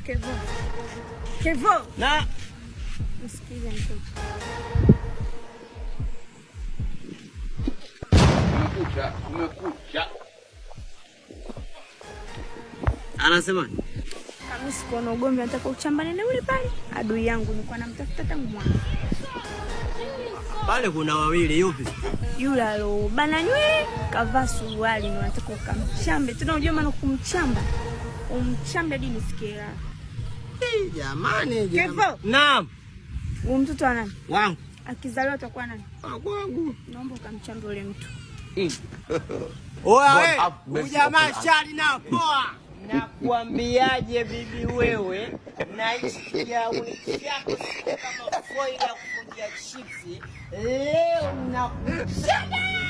Kevo. Kevo. Na Msikize mtoto. Kumekucha, kumekucha. Anasema Kama sikuona ugomvi nataka uchambane na yule pale. Adui yangu nilikuwa namtafuta tangu mwanzo. Pale kuna wawili, yupi? Yule alobana nywele kavaa suruali ndio nataka ukamchambe. Tena unajua maana kumchamba. Umchambe hadi nisikie raha. Hey, jamani, jamani. Kevo. Naam. Huyu mtoto wa nani? Wangu. Akizaliwa atakuwa nani? Wa kwangu. Naomba ukamchambe ule mtu. Oya God we, have mercy ujamaa upon us. shari na poa. Nakwambiaje bibi wewe, na hichi gauni chako sio kama foil ya kufungia chipsi. Leo nakuchana.